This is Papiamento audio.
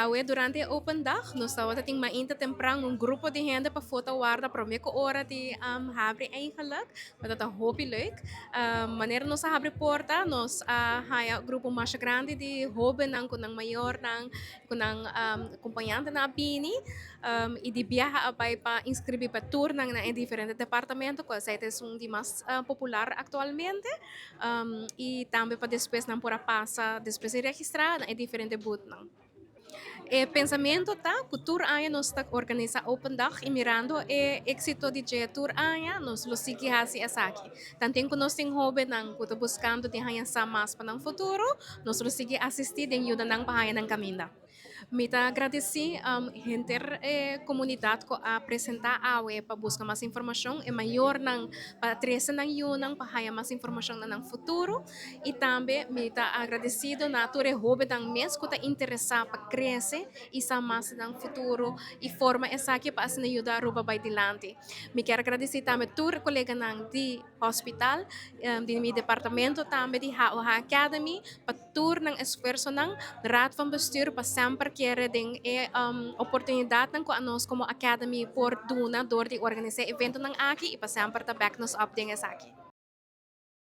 Awe durante e open dag nos tabata tin mainta tempran un grupo di hende pafó ta warda prome ku ora di habri eigenlijk. Tabata ta hopi leuk. Manera nos a habri porta nos a haya grupo masha grandi di hobennan ku nan mayornan ku nan kompañantenan a bini i di biaha a bai pa inskribí pa turnan na e diferente departamento ku esei ta esun di mas popular aktualmente i tambe pa despues nan por a pasa despues di registrá na e diferente boothnan. E pensamentu ta ku tur aña nos ta organisá Open Dag i mirando e éksito di dje tur aña nos lo sigui hasi esaki. Tanten ku nos tin hóbennan ku ta buskando di haña sa mas pa nan futuro, nos lo sigui asistí den yuda nan pa haña nan kaminda. Mi ta gradisí henter e komunidat ku a presentá awe pa buska mas informashon, e mayornan pa trese nan yunan pa haña mas informashon na nan futuro i tambe mi ta agradesido na tur e hóbennan mes ku ta interesá pa krese i sa mas di nan futuro i forma esaki pa asina yuda Aruba bai dilanti. Mi kier gradisí tambe tur e koleganan di hospital, di mi departamento tambe di HOH Academy pa tur nan esfuersonan, Raad van Bestuur pa semper kere den e oportunidadnan ku anos komo Academy por duna dor di organisá e eventonan aki i pa semper ta back nos up den esaki.